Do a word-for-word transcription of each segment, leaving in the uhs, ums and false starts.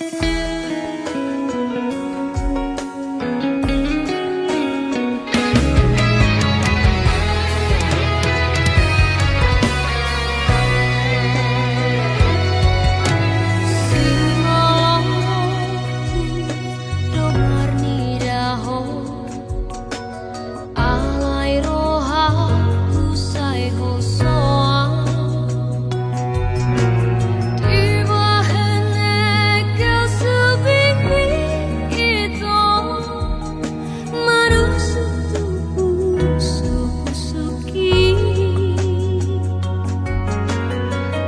Simolongku do marnida ho, alai rohangku sai hosoan. Dibahen nangkin subing i, ito, manusuk tu pusuk-pusuk i.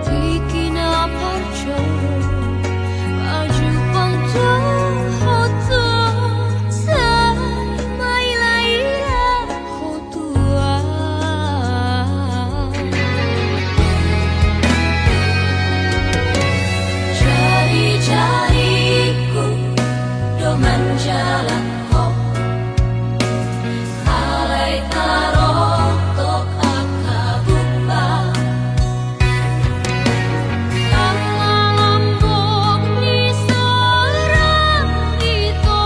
Tingki na parjolo, pajumpang do ho tu, sai maila-ila ho tu ahu. Jari-jarikku do manjalang ho, alai tarotok angka bumba. Ala lambok ni sorang, ito,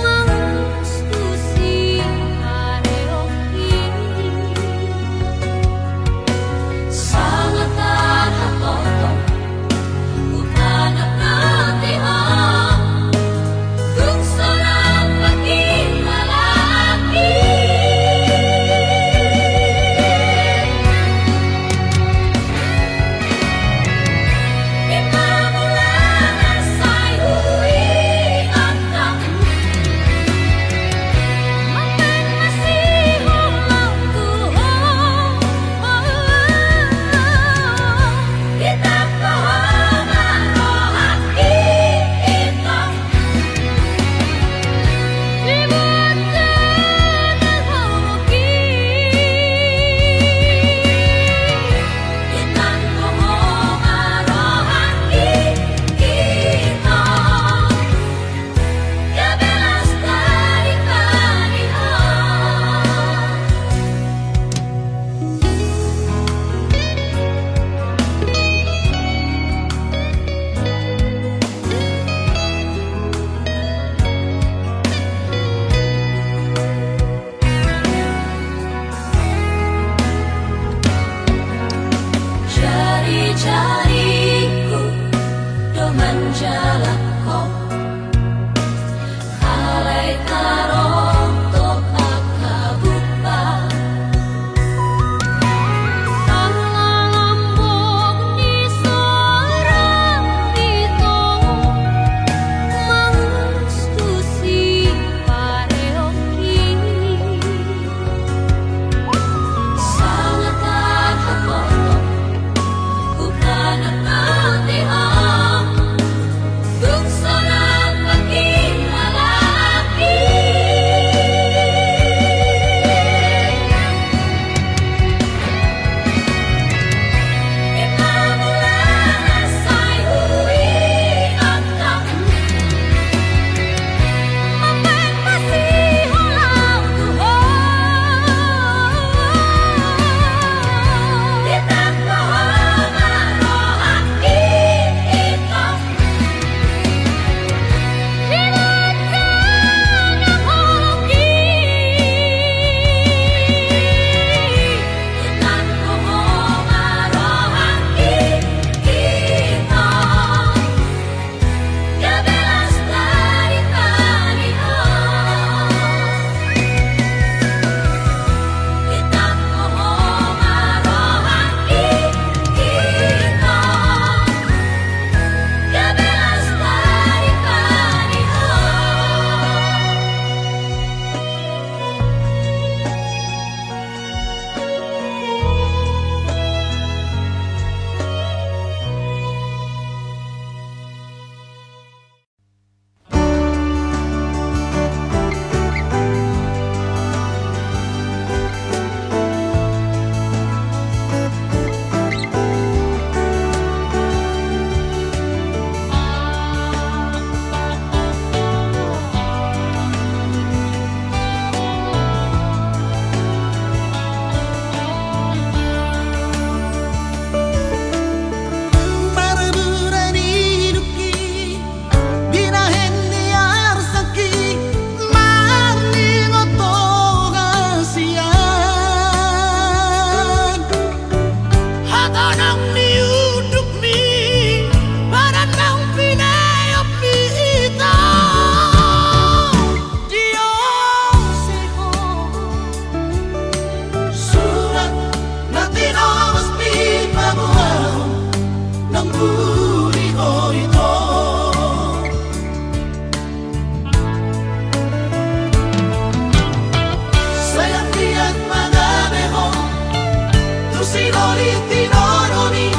mangus tu sipareonki. Sangat tarhatotong hupanak noti ho, dung so na mangkilala. Jari-jarikku do manjalang ho, alai tarotok angka bumba. Ala lambok ni sorang, ito, mangus tu sipareonki. Sangat tarhatotong hupanak noti ho, Tanang ni undukmi, badan naung pinaeonmi hita. Di on se ho. Surat na tinobasmi paboahon, naung buri ho ito. Sai anggiat ma gabe ho tu sinori tinodomi,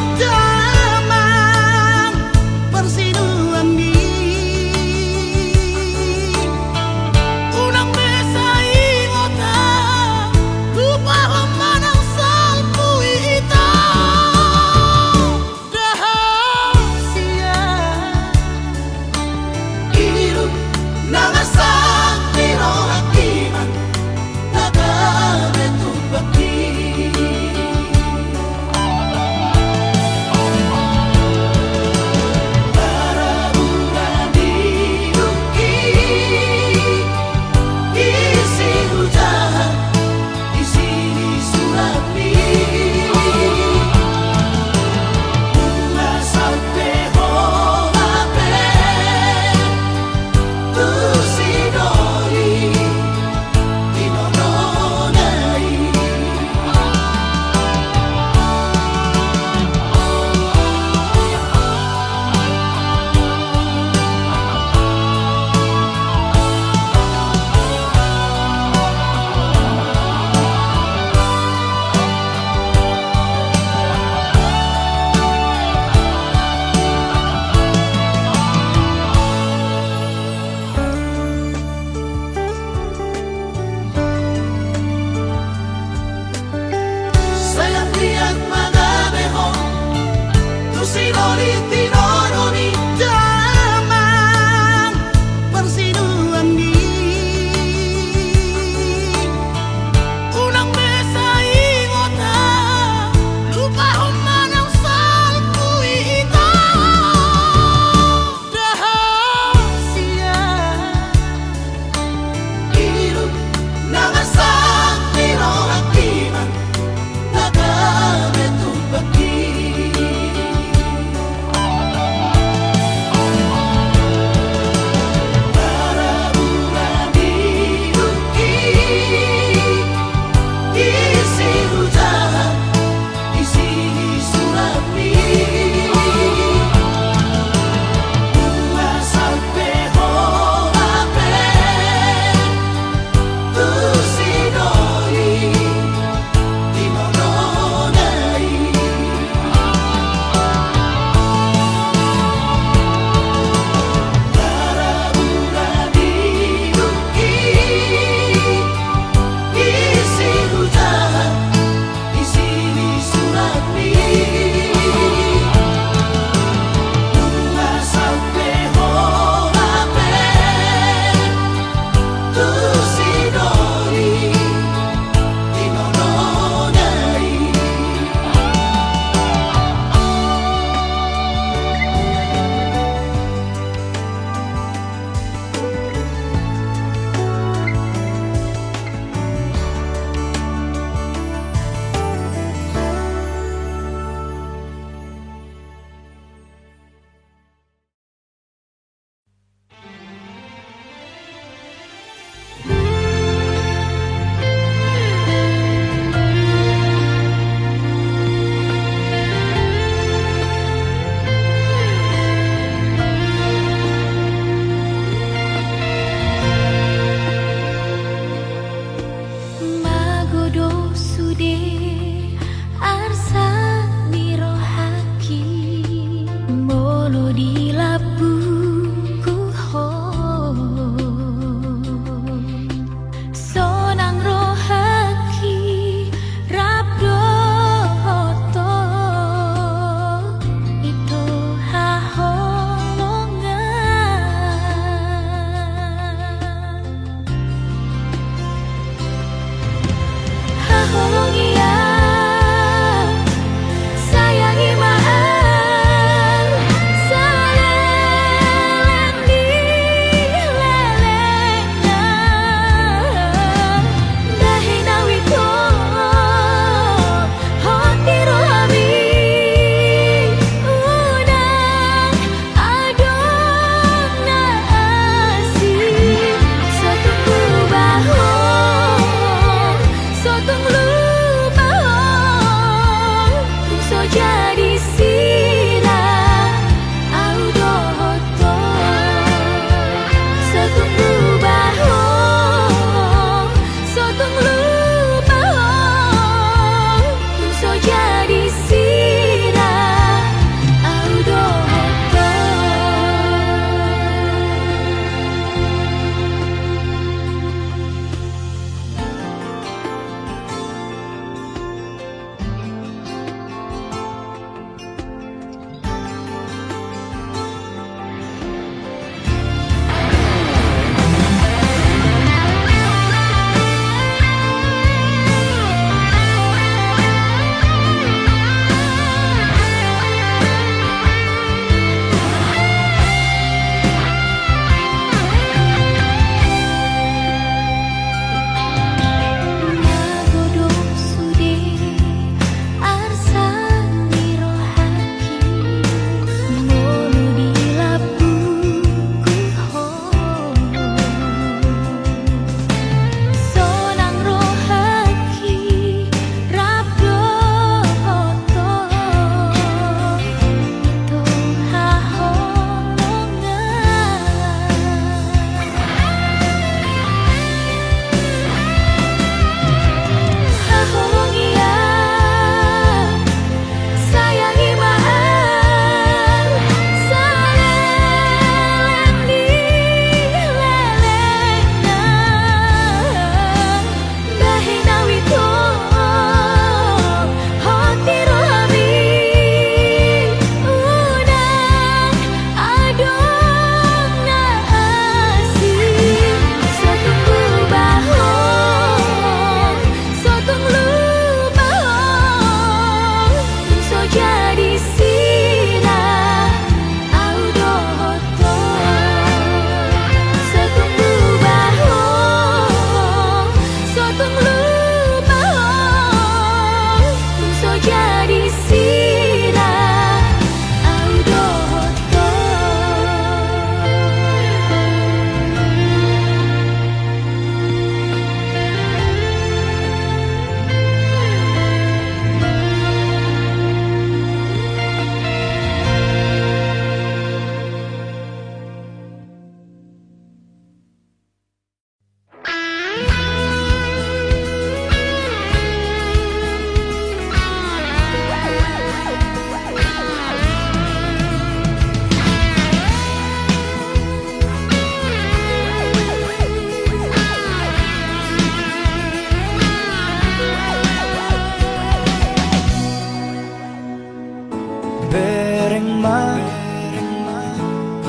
Bereng ma,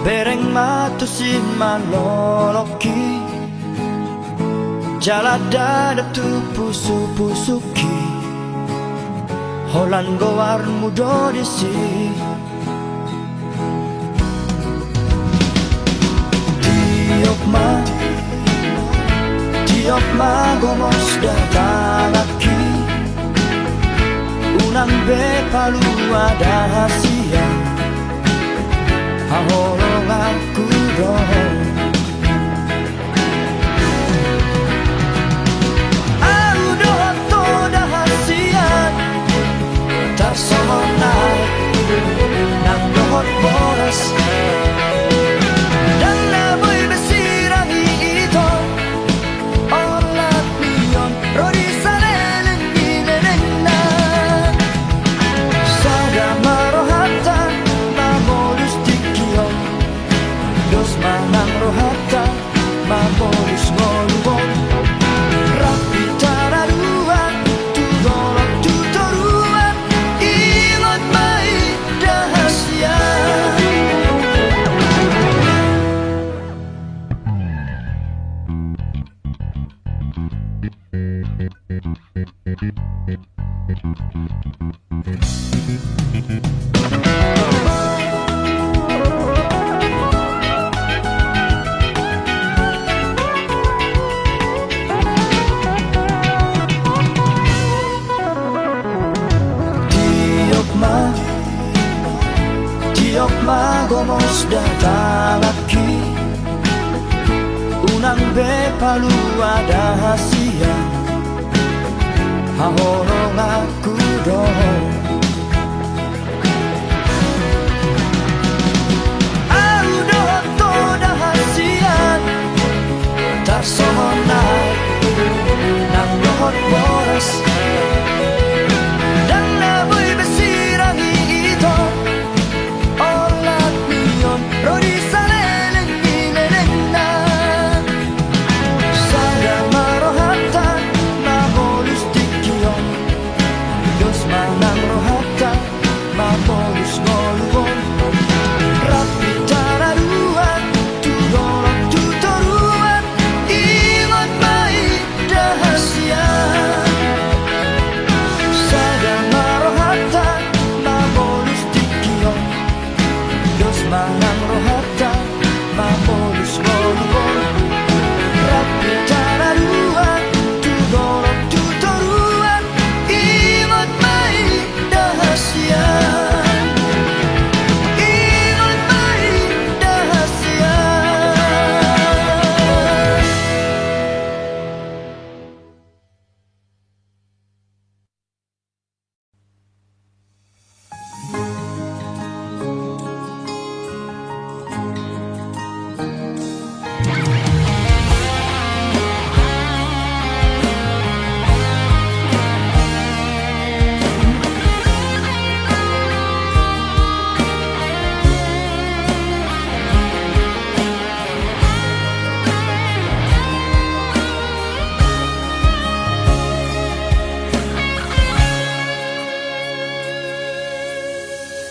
bereng ma tusi malolongki, jala dadap tu pusupusungki, holan goarmu do disi. Tiop ma, tiop ma gomos da tanganki, unang be palua da hasian, haholonganku do ho. Ahu dohot ho da hasian, tarsongon aek nang dohot boras, ndang na boi be sirang i ito. Olat ni on ro di saleleng ni lelengna. Sada ma rohanta mamolus tingki on, dos ma nang rohanta mamolus ngolu on. Rap hita na dua tu dolok tu toruan, ingot ma i da hasian. Tiop ma, tiop ma gomos da tanganki, unang be palua da hasian, haholonganku do ho. Ahu dohot ho da hasian, tarsongon aek nang dohot boras, ndang na boi be sirang i ito. Olat ni on ro di saleleng ni lelengna. Sada ma rohanta mamolus tingki on, dos ma nang rohanta mamolus ngolu on. Rap hita na dua tu dolok tu toruan, ingot ma i da hasian. Sada ma rohanta mamolus tingki on, dos ma nang rohanta mamolus ngolu on. Rap hita na dua tu dolok tu toruan, ingot ma i da hasian. Ingot ma i da hasian.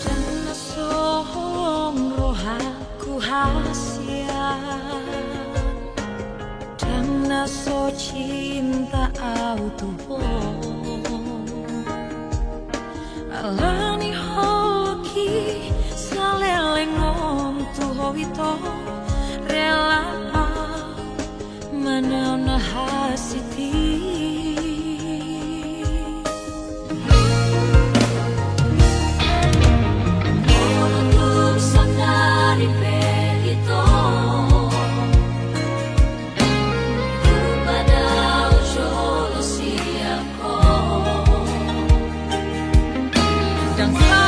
Ndang na so holong rohangku hasian, ndang na so cinta ahu tu ho. Alani holongki saleleng on tu ho ito, rela ahu manaon na hasiti. Molo tung saonari pe ito, hupadao jolo sian ho. Ndang sa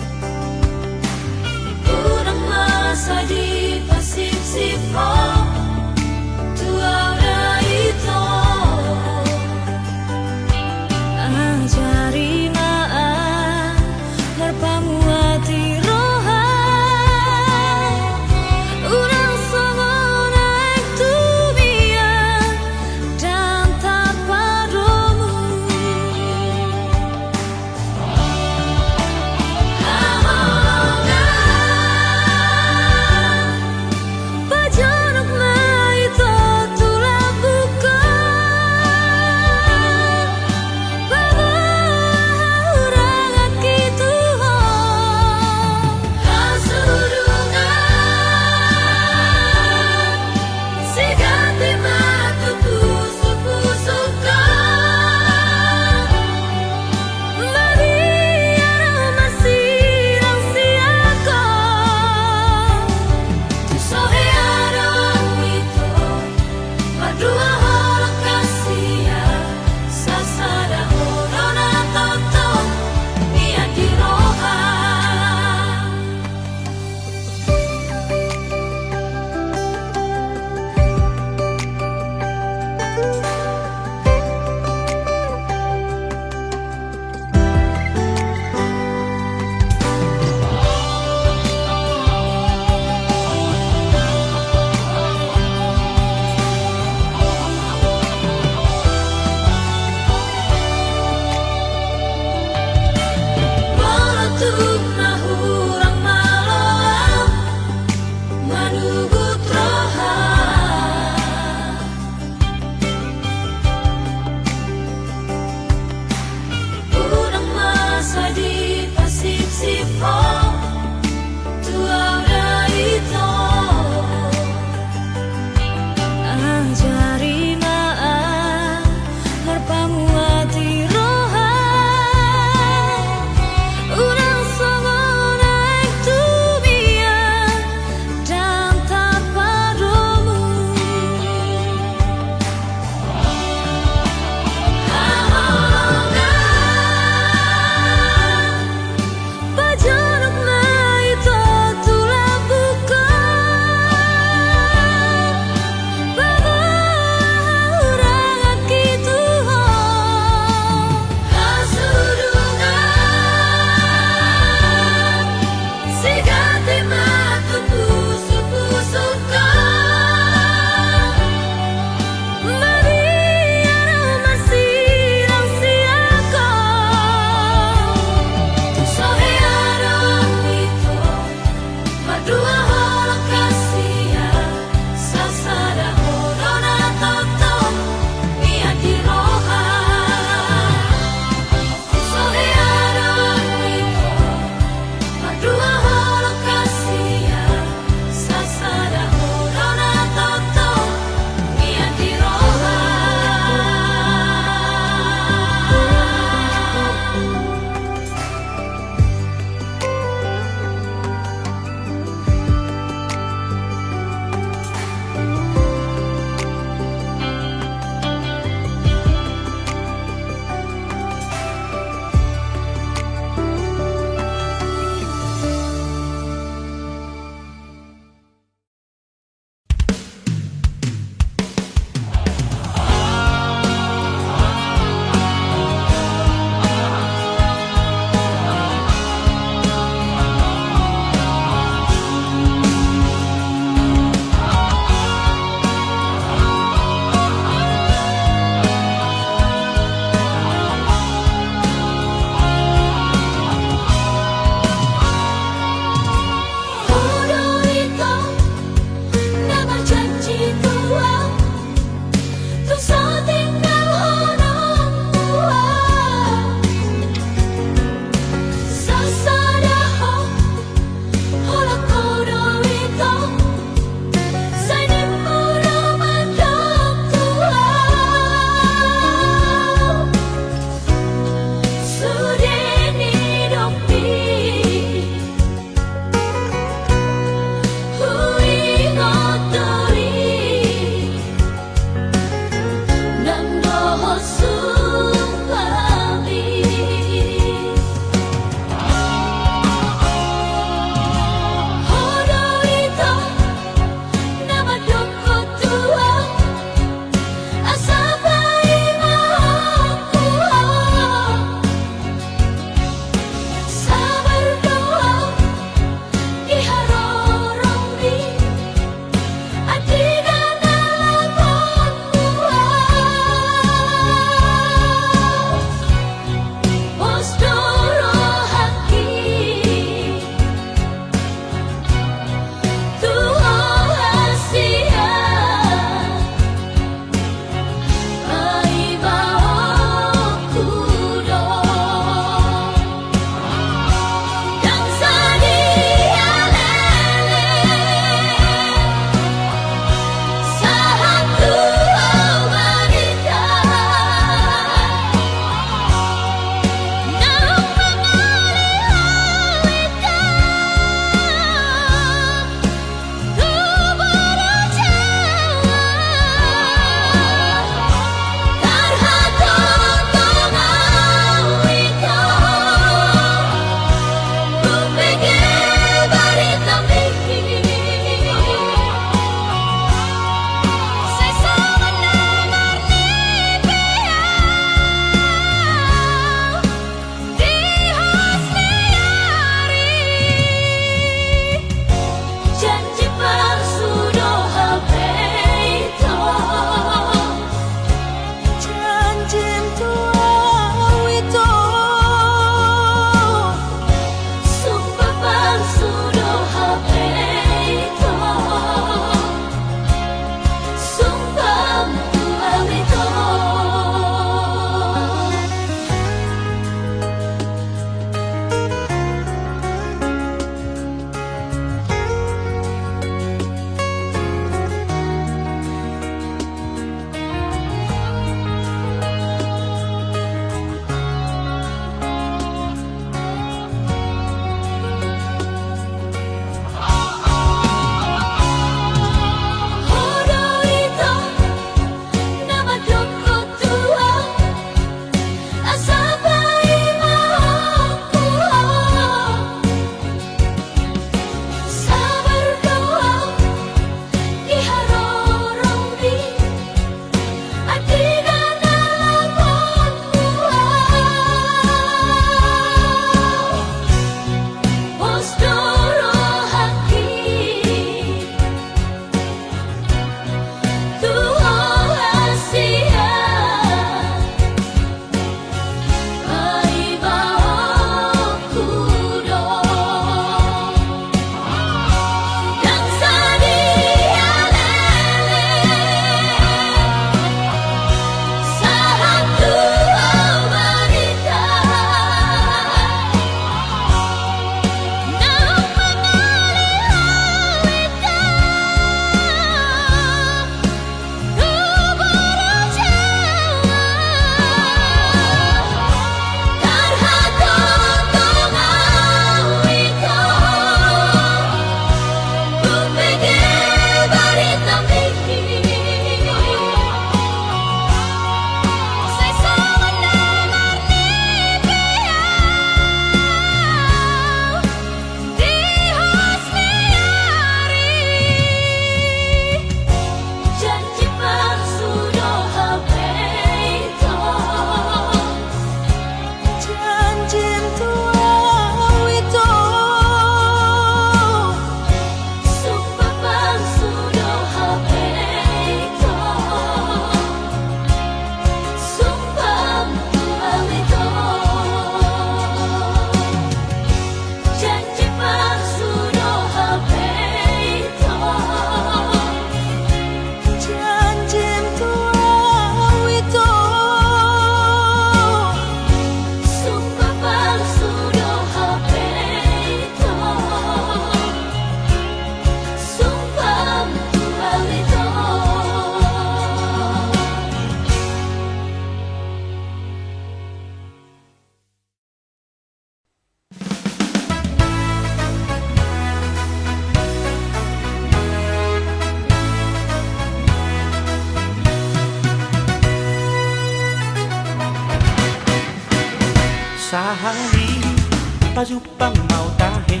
Pajumpang ma au tahe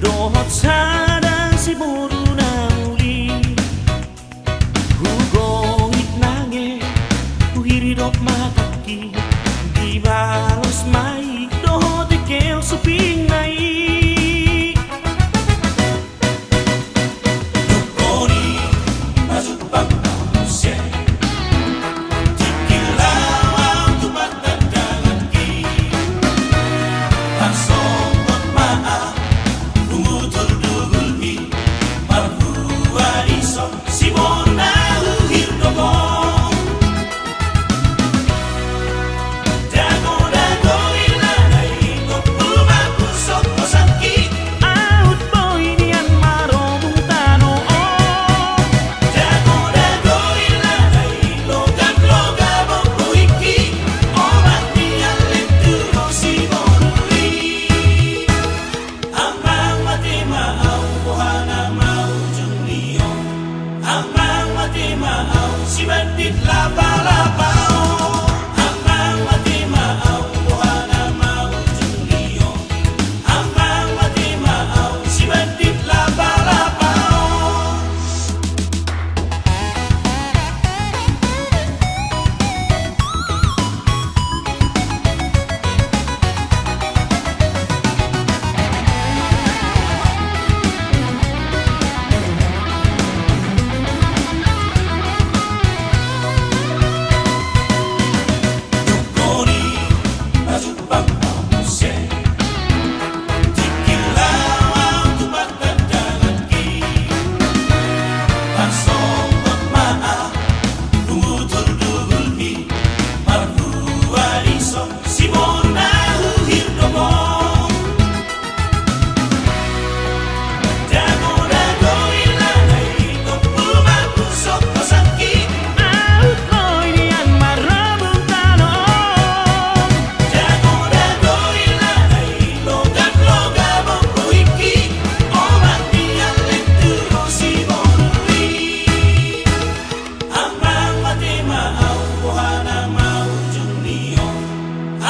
dohot sada siboru na uli. Hugohit nange, huhiridop ma tangki, dibalos ma i dohot dengke suping na i. Dungkoni pajumpang ma au muse, tingki laho au tu partandanganki. Parsonggot ma au, hututur dugulmi, marhua dison siboru na huhirdop on. Dago, dago, ila na i, tompu ma pusok hosangki. Aut boi nian marobung tano on. Dago, dago, ila na i, logam, logam, bohingki. Obat nian lendu do siboru i. Amang mate ma au, boha nama ujung ni on. Amang mate ma au, si bandit lapa-lapa on. Amang mate ma au, boha nama ujung ni on. Amang mate ma au, si bandit lapa-lapa on. Dungkoni pajumpang ma au muse, tingki laho au tu partandanganki. Parsonggot ma au, hututur dugulmi, marhua dison siboru na huhirdop on. Dago, dago, ila na i, tompu ma pusok hosangki. Aut boi nian marobung tano on. Dago, dago, ila na i, logam, logam, bohingki. Obat nian lendu do siboru i. Amang mate ma au, boha nama ujung ni on.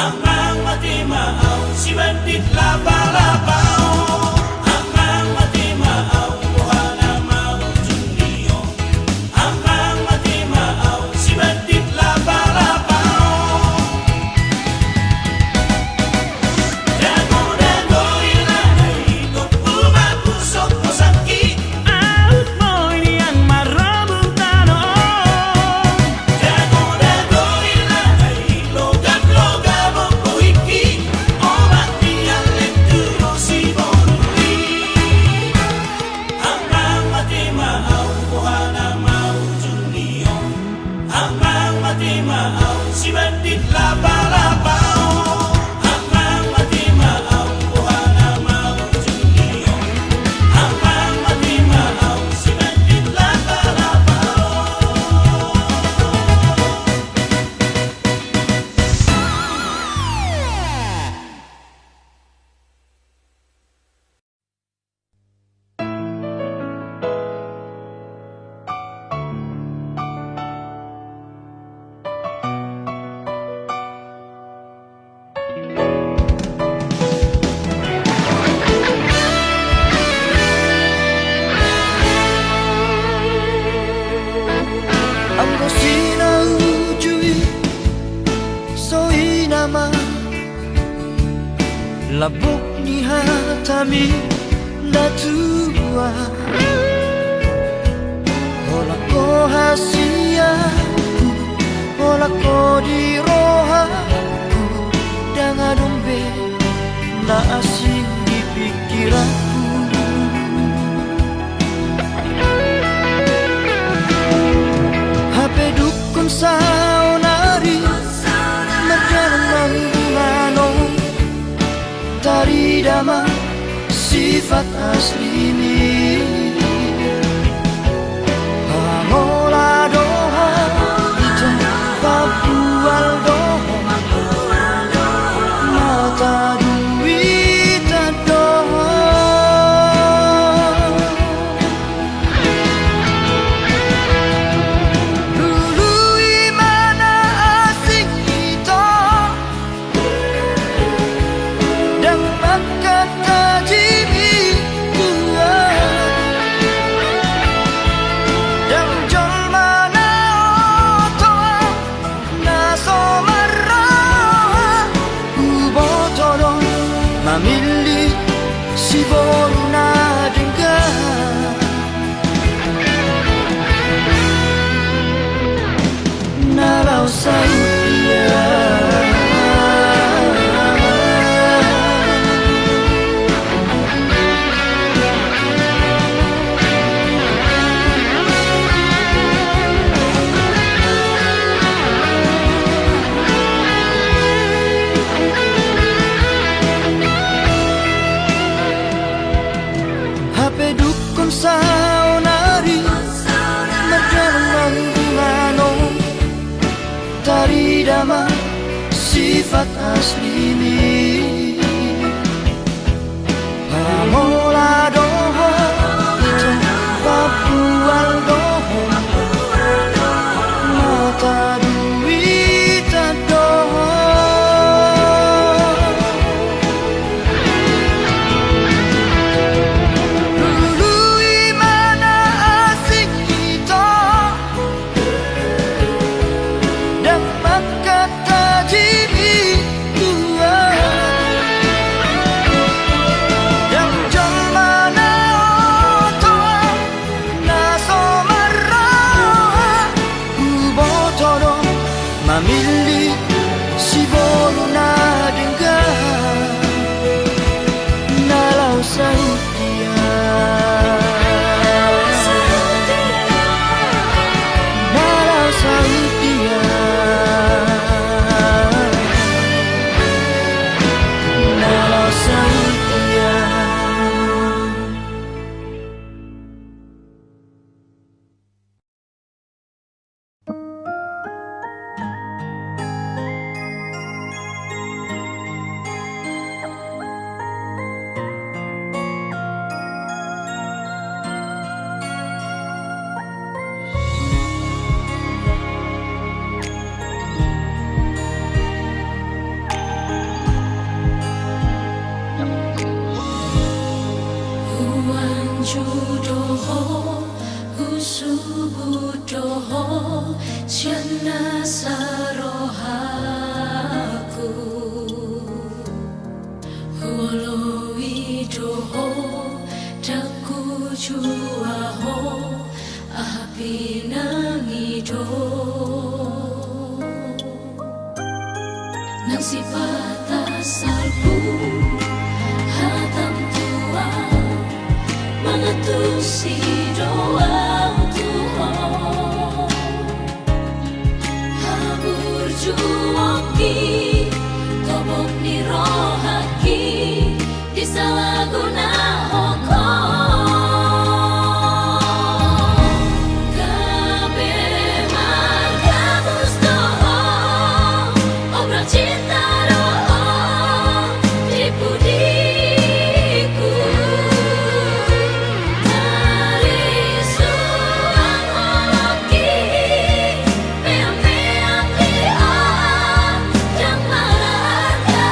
Amang mate ma au, si bandit lapa-lapa on. Amang mate ma au, boha nama ujung ni on. Amang mate ma au, si bandit lapa-lapa on. Dago, dago, ila na i, tompu ma pusok hosangki. Aut boi nian marobung tano on. Dago, dago, ila na i, logam, logam, bohingki. Obat nian lendu do siboru i. Amang mate ma au, boha nama ujung ni on. Amang mate ma au, si bandit lapa-lapa on. Amang mate ma au, boha nama ujung ni on. Amang mate ma au, si bandit lapa-lapa on. Anggo si na uju i, so i nama lambok ni hatami na tua. Holan ho hasianku, holan ho di rohangku, ndang adong be na asing di pingkiranku. Hape dungkon saonari mardalan ma hubungan on, tarida ma sifat aslimi. Hamola do hita, pabual do ho, mata duitan do ho. Lului ma na asing hita. Milli siboru na denggan, na laho saut ia. Hape dungkon saonari mardalan manang di mana, tarida ma sifat aslimi. Pamola dohot pabual dohot mata duitan dohot. Lului ma na asing ito, ndang mangkatajimi tua. Ndang jolma na oto na so marroha, huboto do mamilli siboru na denggan, na laho saut ia. Na laho saut ia. Na laho saut ia. Huanju do ho, husubut do ho sian nasa rohaku. Huoloi do ho, ndang hujua ho, aha pe nang i do. Nang sipata salpu hatam tua, mangantusi do au tu ho. Haburjuonki, tobok ni rohaki, di sahalak na hongkon. Gabe margabus do ho, obral cinta do ho di pudiku. Marisuang holongki, meang-meang di ho ndang mararga.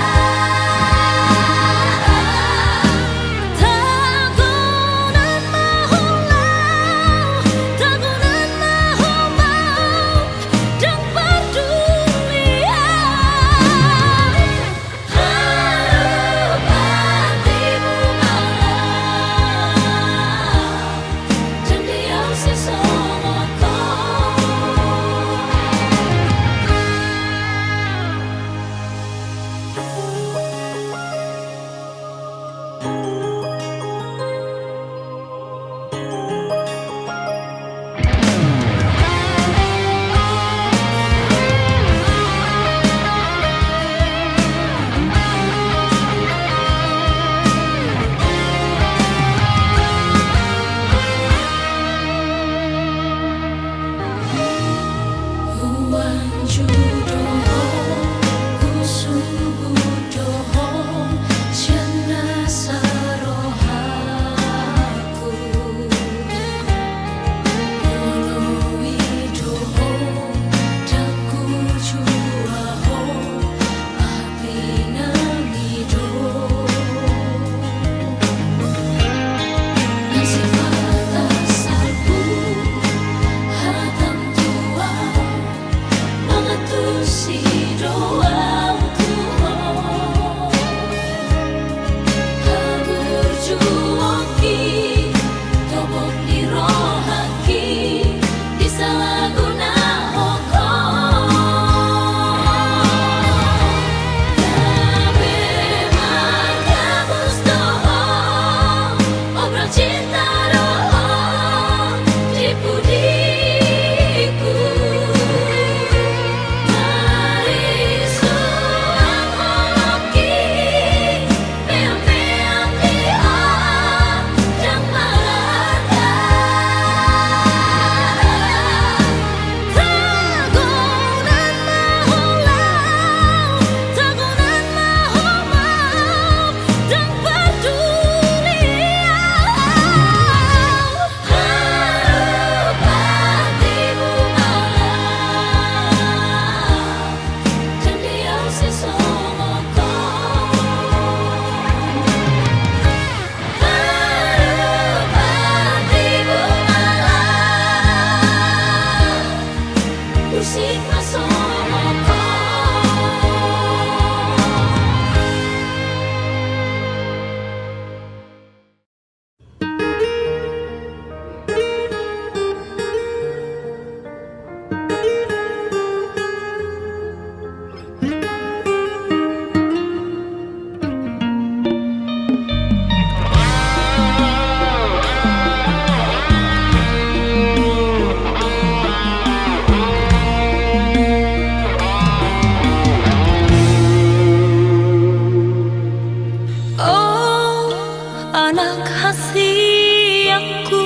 Anak hasianku,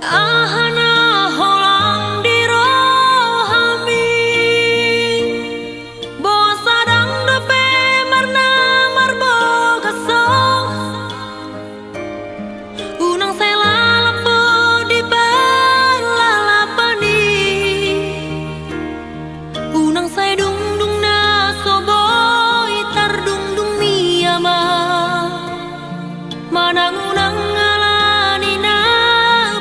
aha na holan di rohami? Boasa ndang dope marna marbogason? Unang sai lalap ho di parlalapan i. Unang sai dungdung na so boi tardungdung ni ama. Manang unang alani na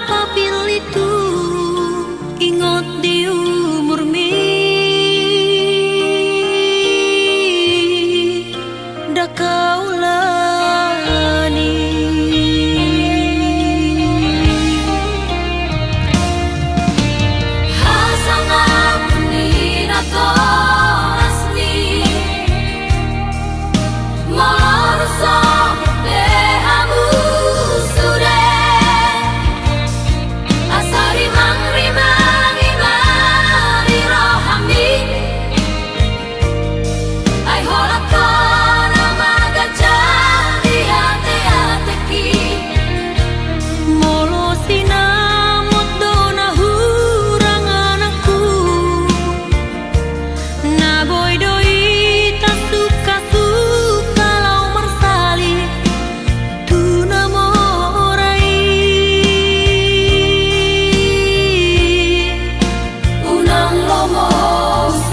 papillit tu ingot di umurmi. Ndang kaulani. Hasangapon ni natorasmi, molo ro so be hamu sude. Asa rimangrimang i ma di rohami. Ai holan ho na maganjang di ateateki. Molo sinamot do na hurang anakku, na boi do hita sukasuka laho marsali tu na mora i. Unang lomo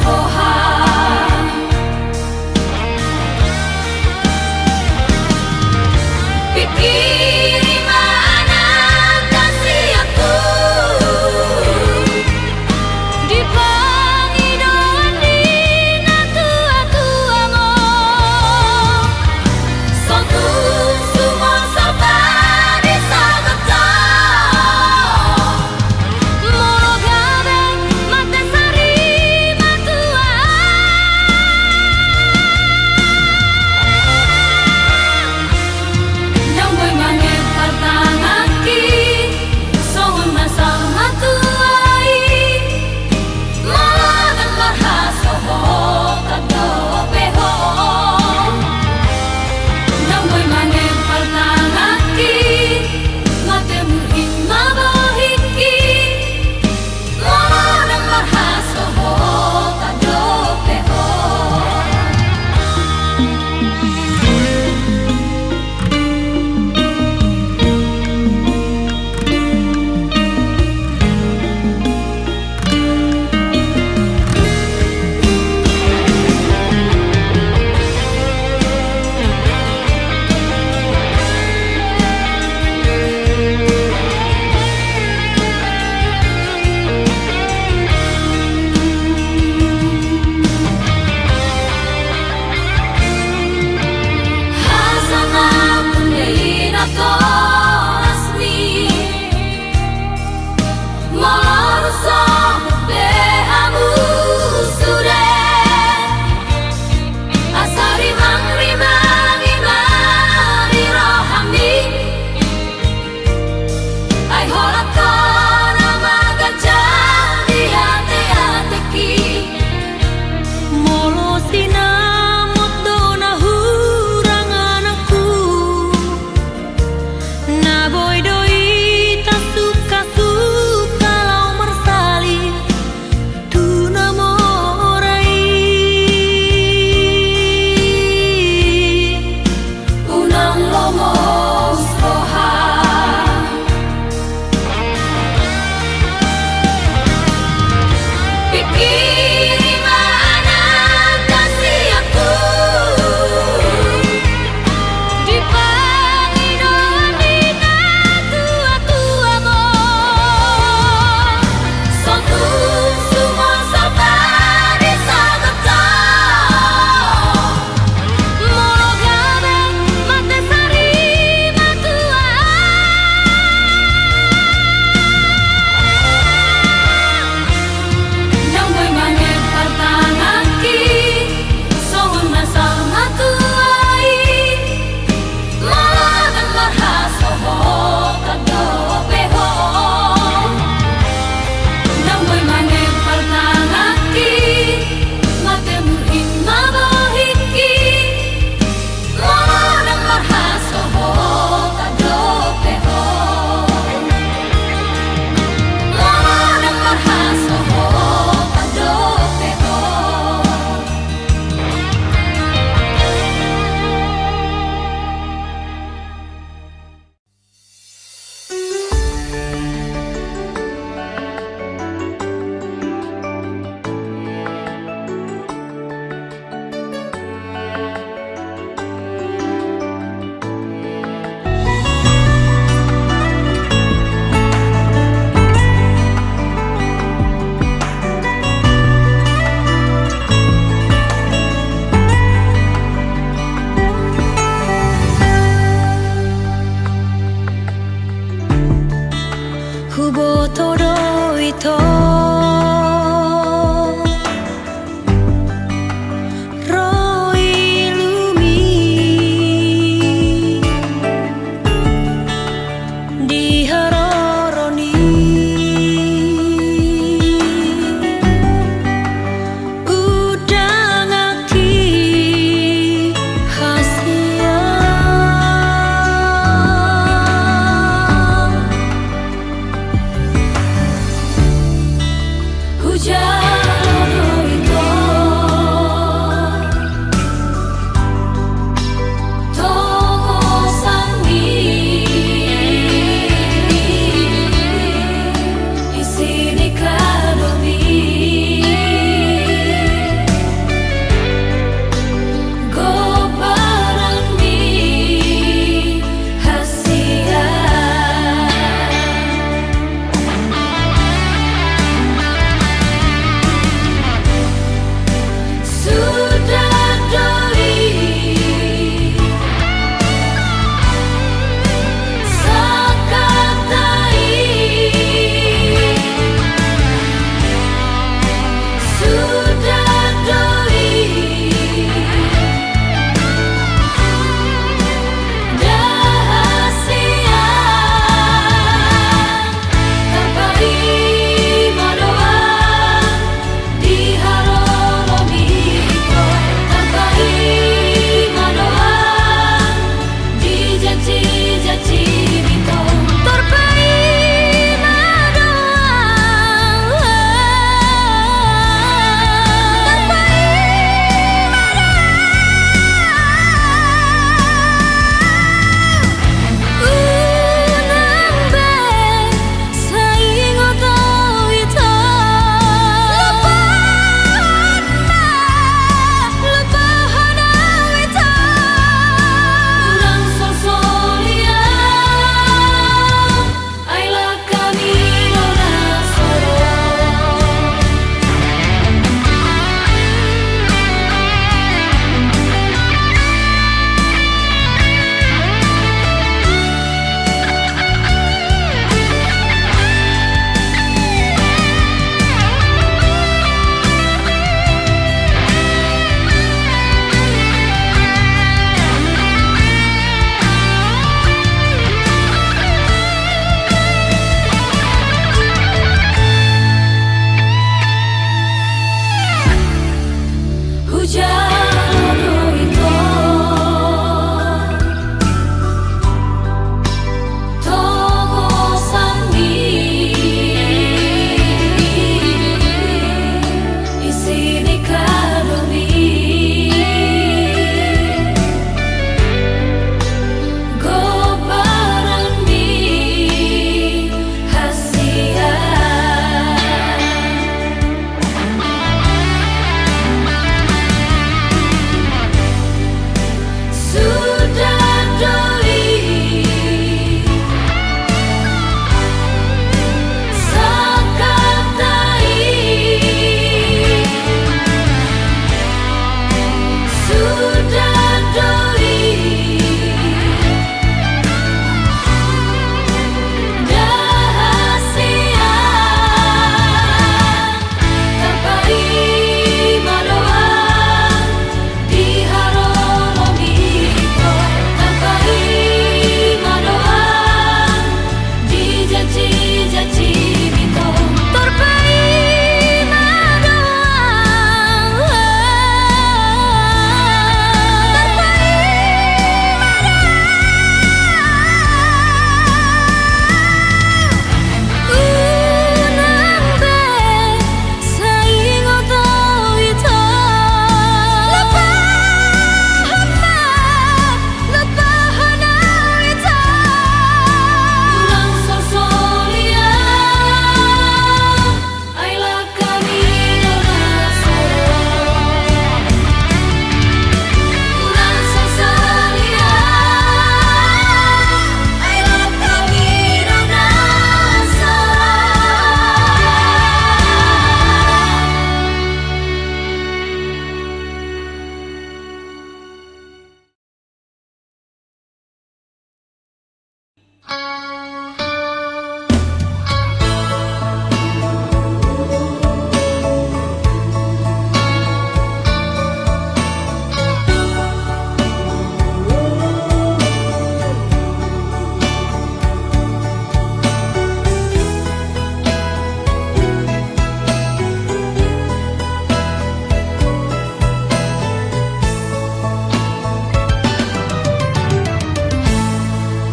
soha. Pingkiri ma anak hasianku, di pangidoan ni natuatuam on. Songon sumo saba di sagoto. Molo gabe mate sari matua. Ndang boi manang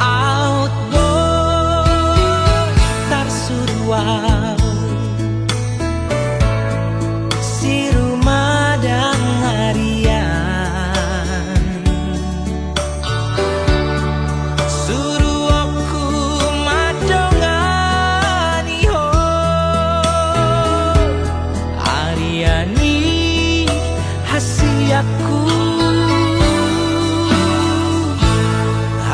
Aut boi tarsuru au, si rumadang arian. Suruonku mandongani ho, arian ni hasianku.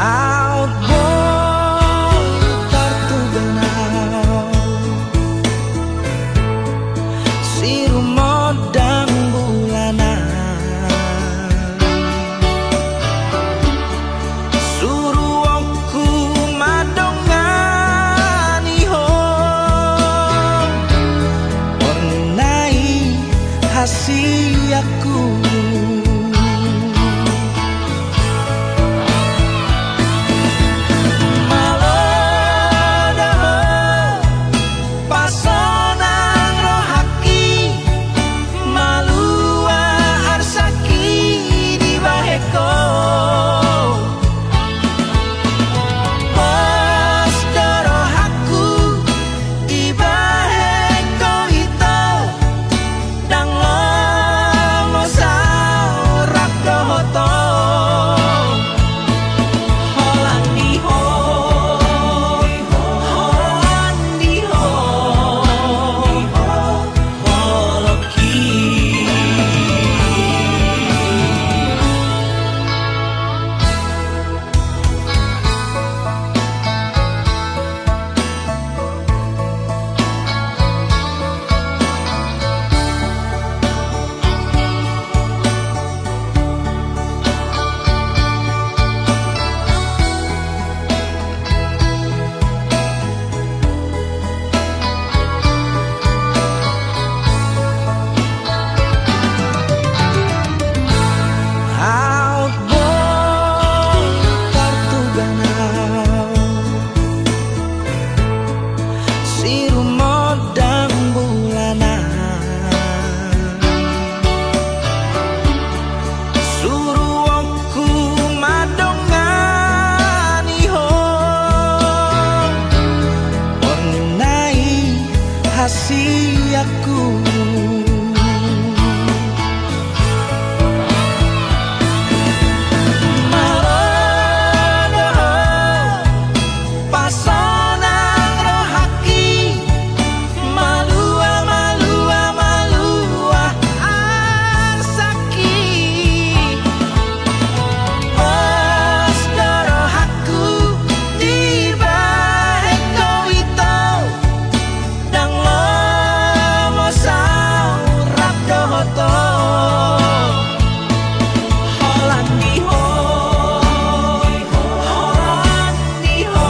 Aut boi tartugan au, si rumadang bulanan. Suruonku mandongani ho, borngin na i hasianku. Malo do ho pasonang rohangki, malua arsangki dibahen ho. Pos do rohangku dibahen ho ito, ndang lomo saur rap dohot ho. Holan ni ho, holan ni ho, holongki. Aut boi tartugan au, si rumadang bulanan. Suruonku mandongani ho, borngin na i hasianku. Malo do ho pasonang rohangki, malua, malua, malua arsangki. Pos do rohangku dibahen ho ito, ndang lomo saur rap dohot ho. Holan ni ho, holan ni ho,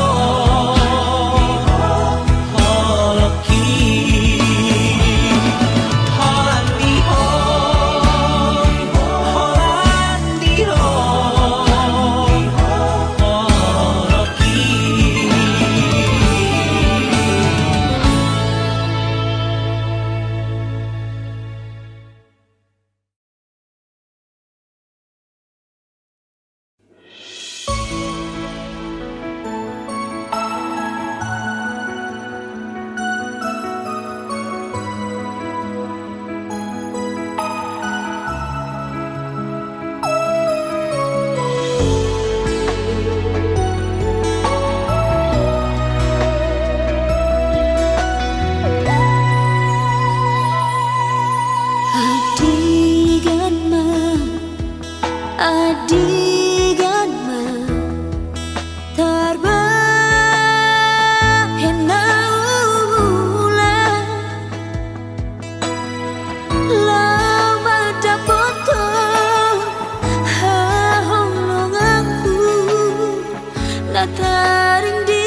holongki. Holan ni ho, holan ni ho, holongki. Andigan ma, andigan ma tarbahen na ula, laho mandapothon haholonganku na taring di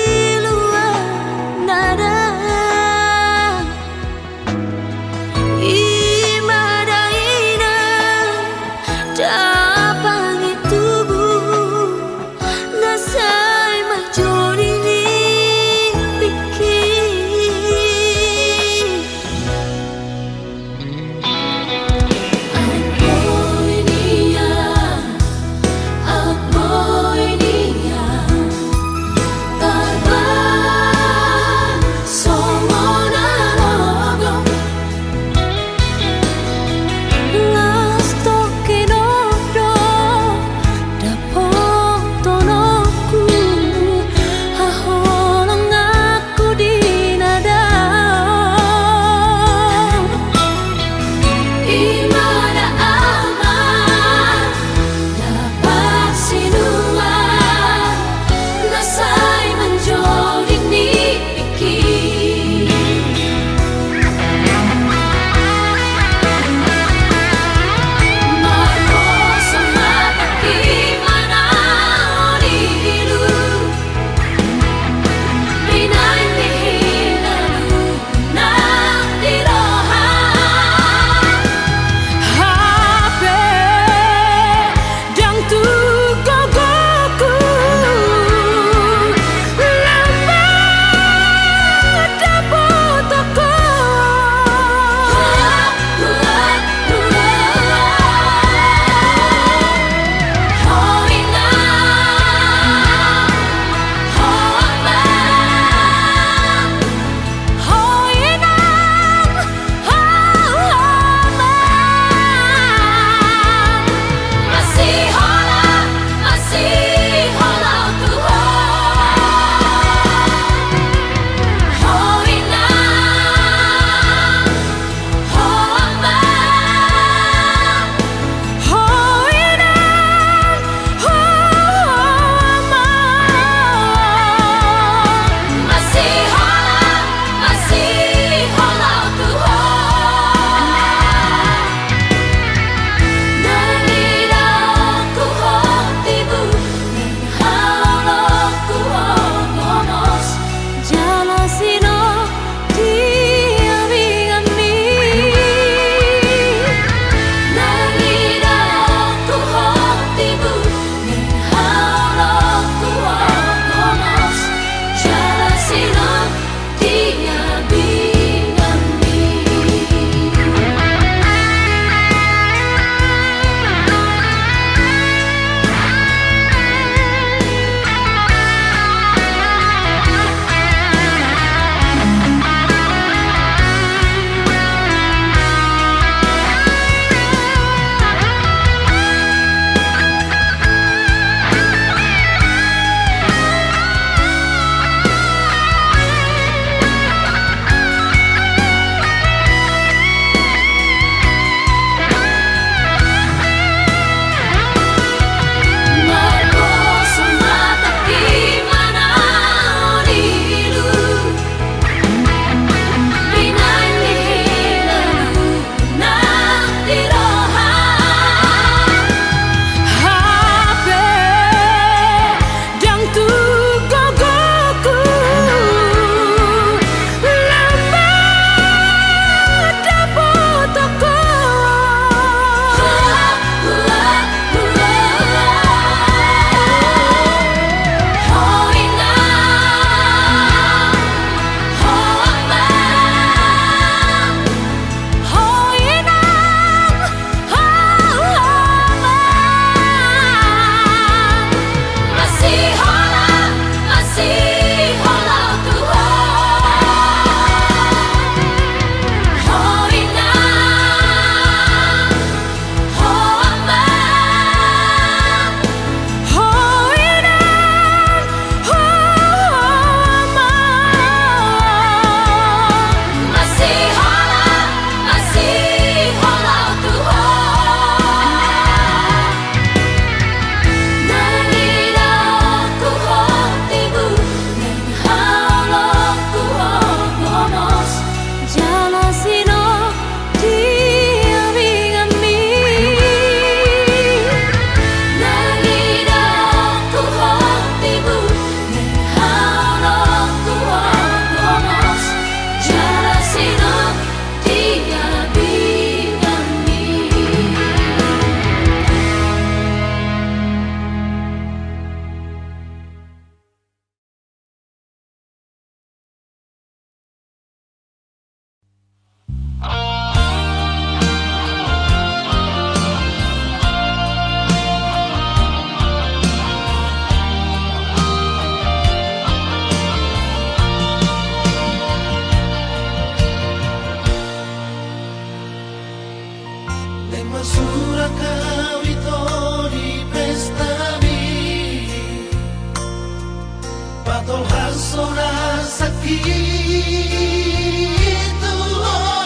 Ito,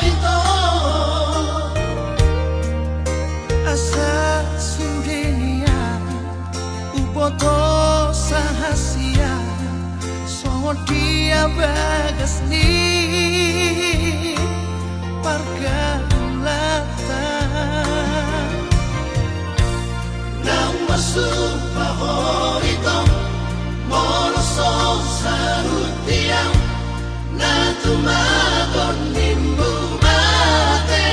ito. Asa sude nian huboto sahasian songon dia bagas ni pargaulanta. Naung marsumpah ho ito, molo so saut tiang, na tumagon nimmu mate.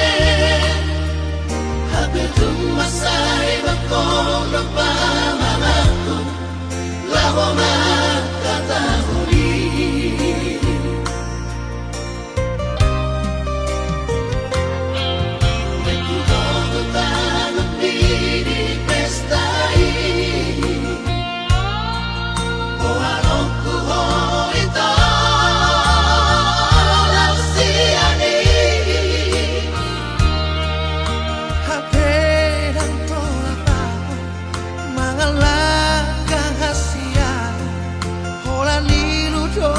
Hape tung mansai bangkok do pamanganku, laho manghatahon i. Hape ndang tolap ahu mangalangka hasian, holan ilu do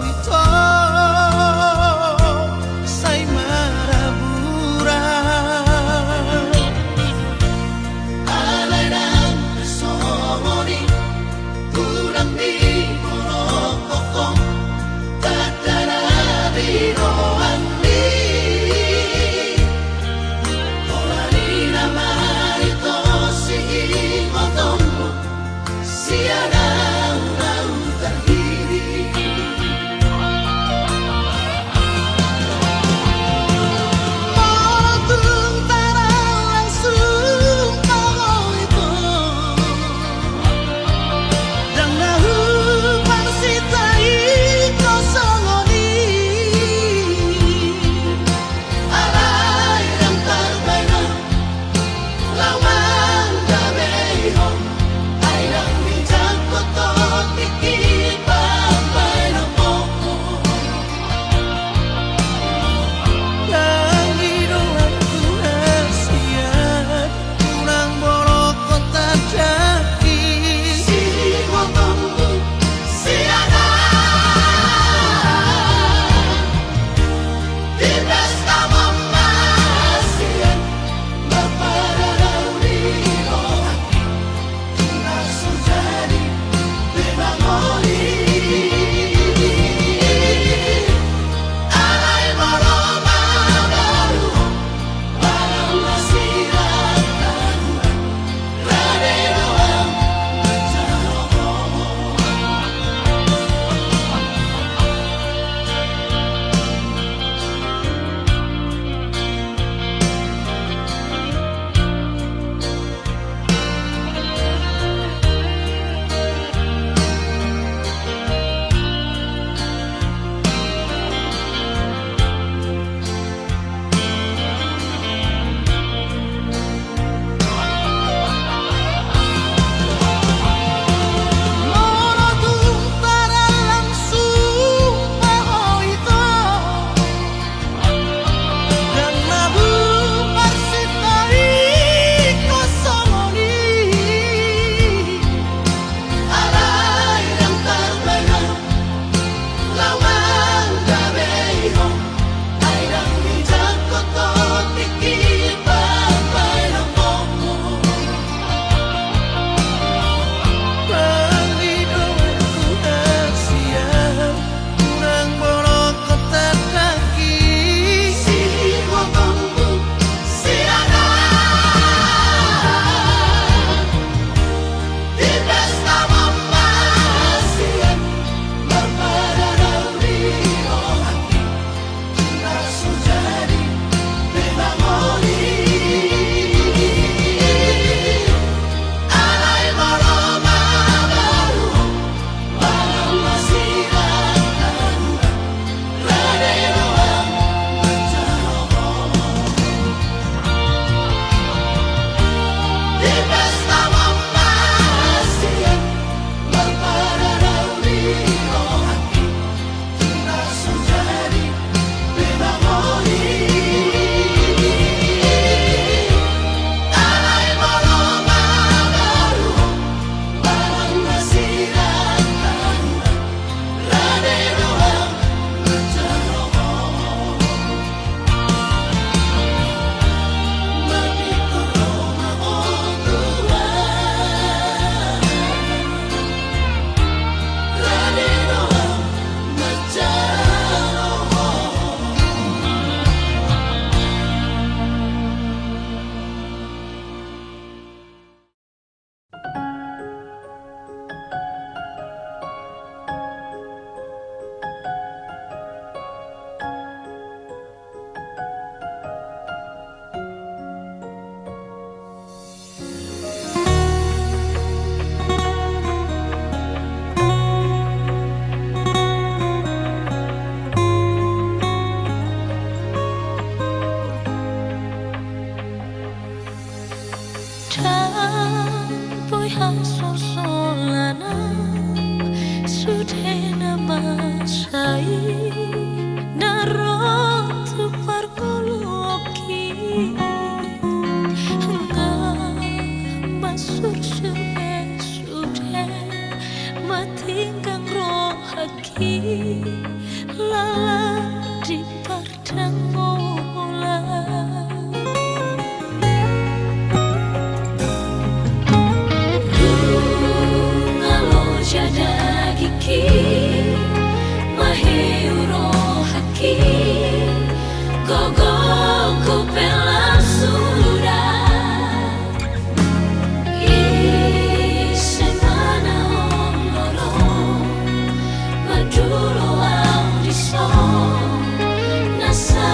ito sai maraburan. Alai nang pe songon i, godang ni molo hongkong tanda na binoan ni. Holan i nama ito siingotonmu sian ahu na hutangihon. Molo tung tarallang sumpah ho ito, ndang na huparsinta ito songon i. Alai ndang tarbahen laho mandameihon, ai ndang dijangko Tinggang rohangki lalan di pardangolan. Nunga loja dagingki, mahiu rohangki, gogongku pe las suda. Ise ma na olo ro mandulo au dison, na sa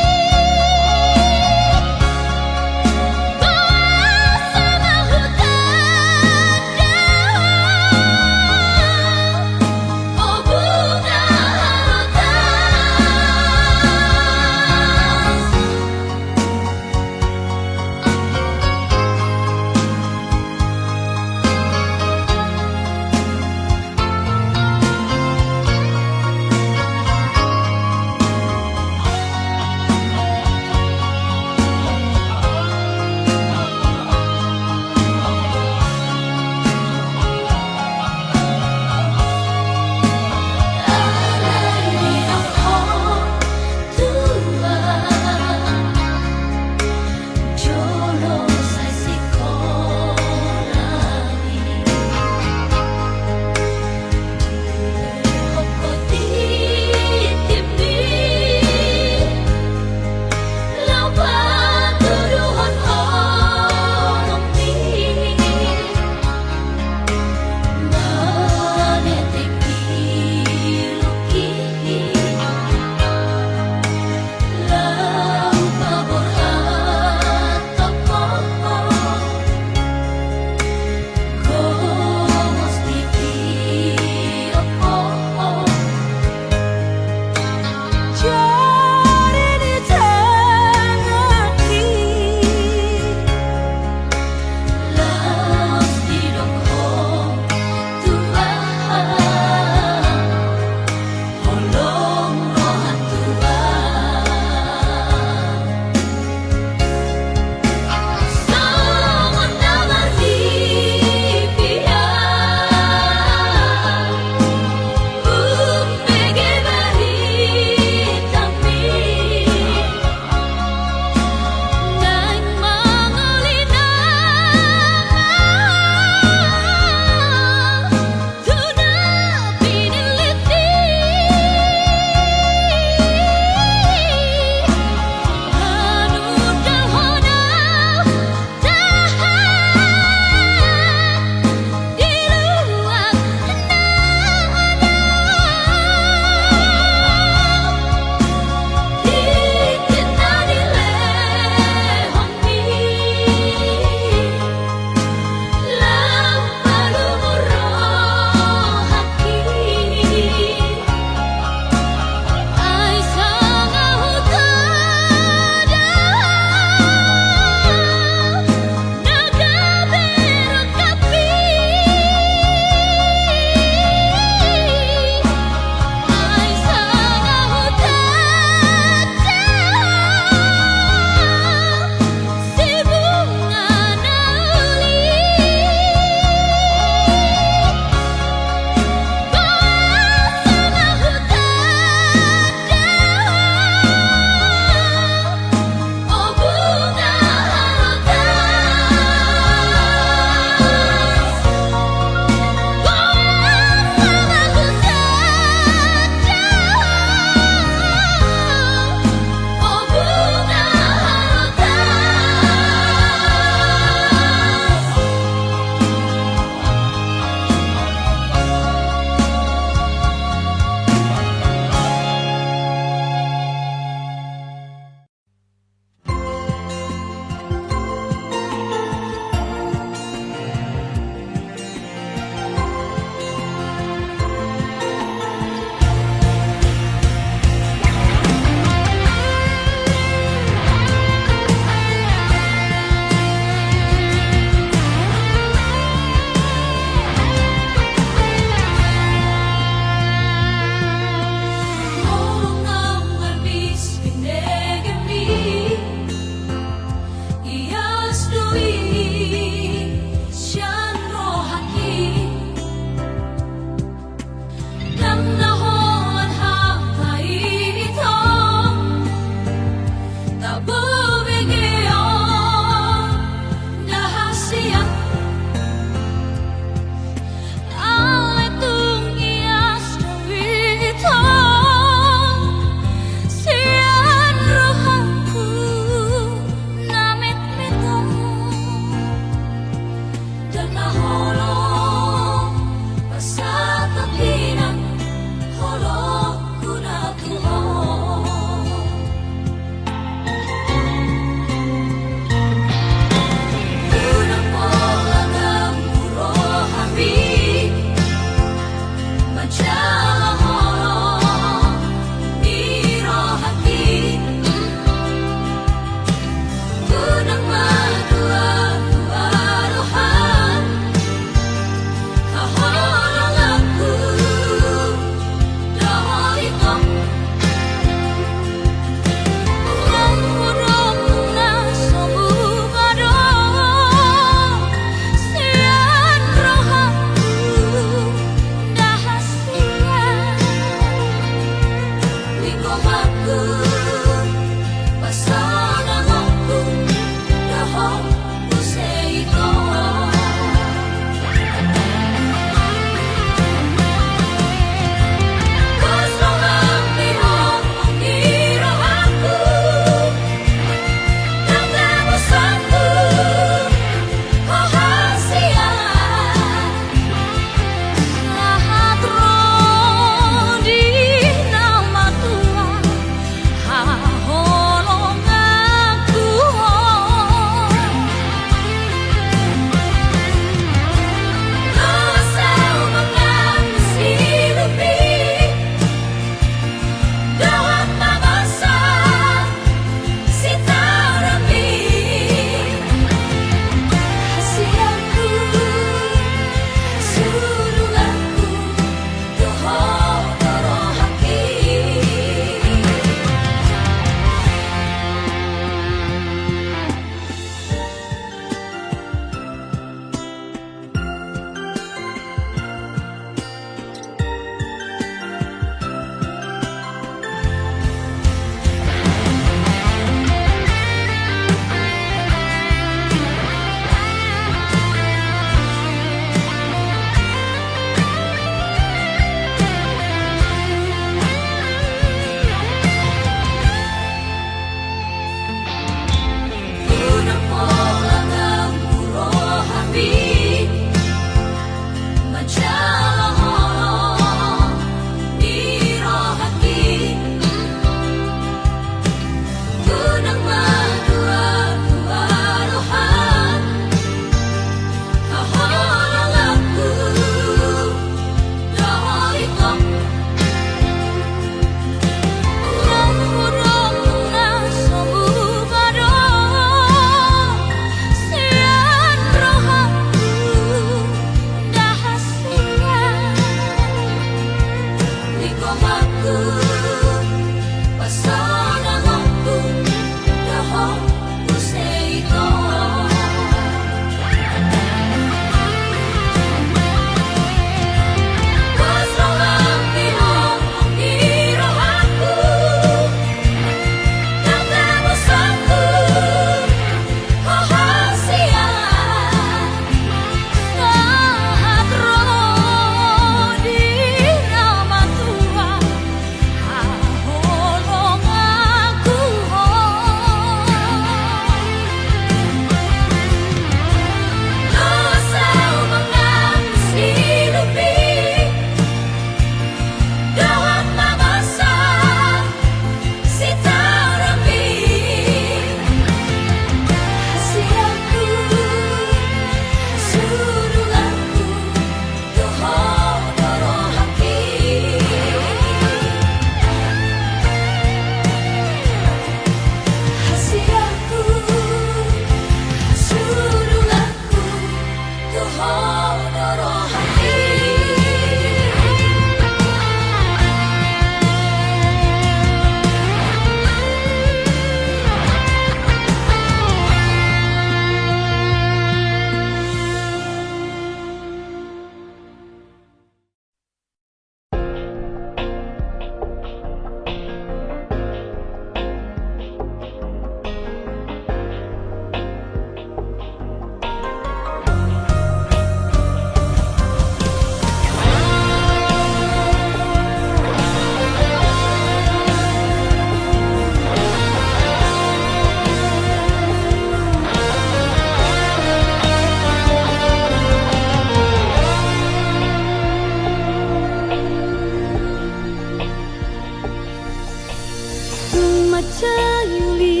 Tung mansai uli,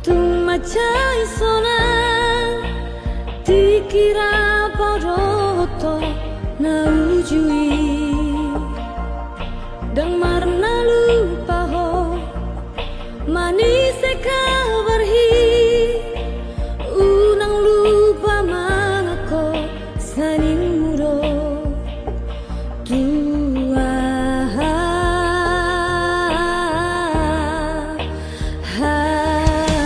tung mansai sonang, tingki ra padoto na uju i. Ndang marnalupa ho manise kabar hi, unang lupa mangangko saningmu do. Tu aha hasian.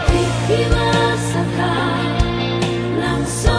Tingki ma sangkap nang so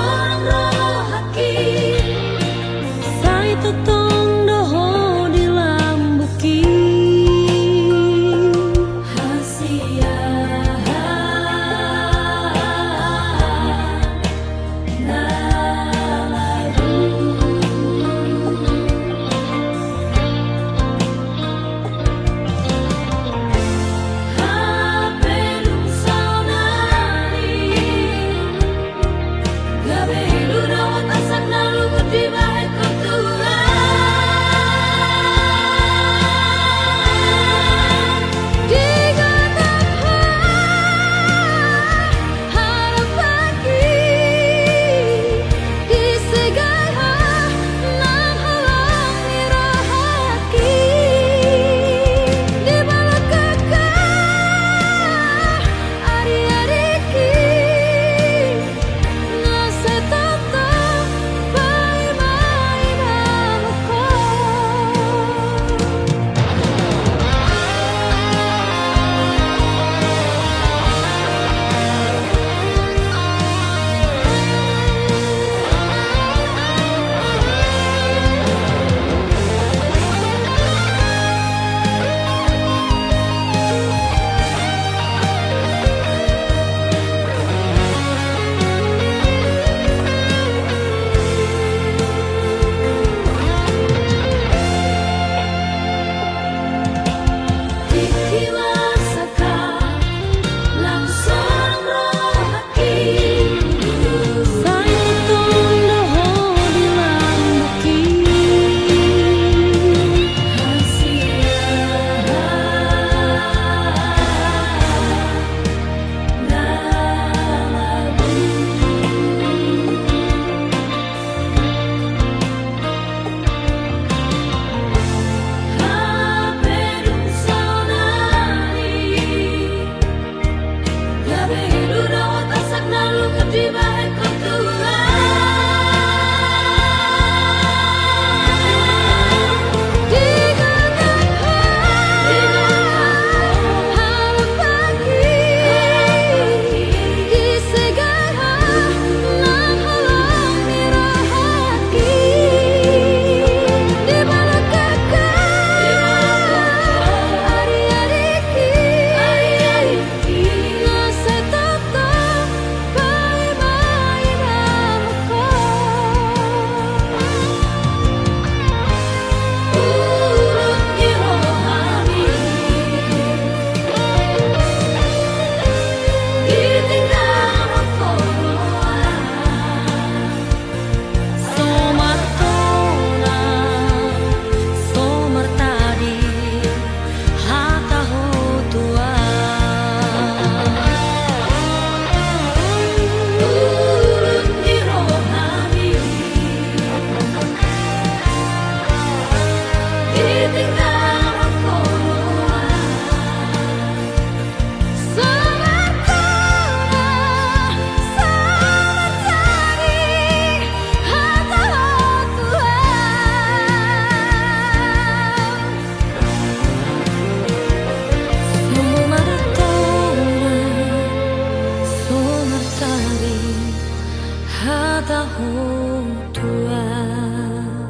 Tahu Tuhan.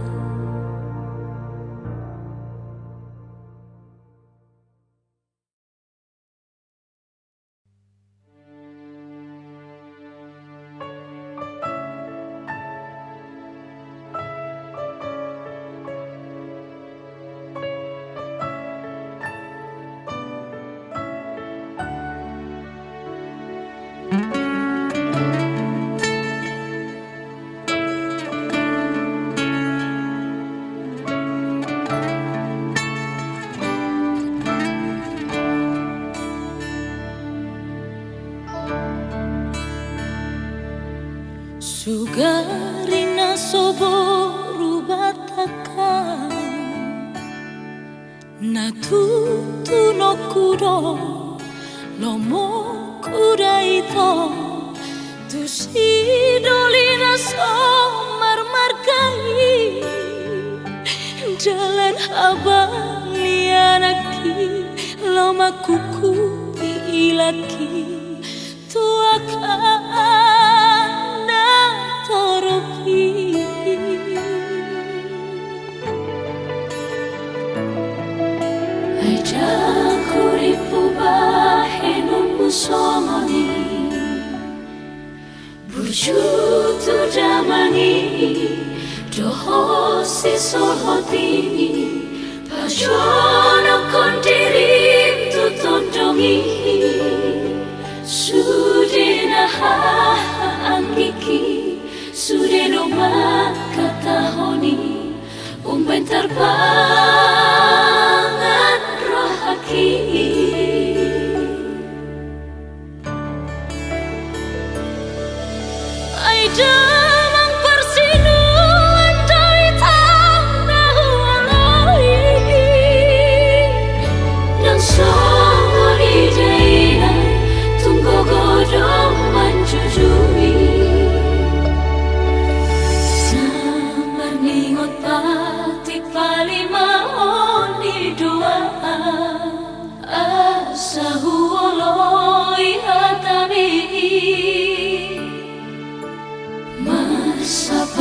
Sugari na so boru Batak na tutunonku do, lomoku da ito, tu si doli na so marmarga i. Dalan habang ni anakki, lomakku huilaki, tu angka na torop i. Ai ndang hurippu bahenonmu songon i. Burju tu damang i dohot sisolhot i, pajonokhon dirim tu tondong i. Sude na hahaanggingki, sude do mangkatahon i, umbahen tarpangan rohangki. Ai damang parsinuan do i tong na huoloi, nang songon i dainang tung gogo do manjujui. Na marningot patik palimaon ni doa, asa huoloi hatami. Marsap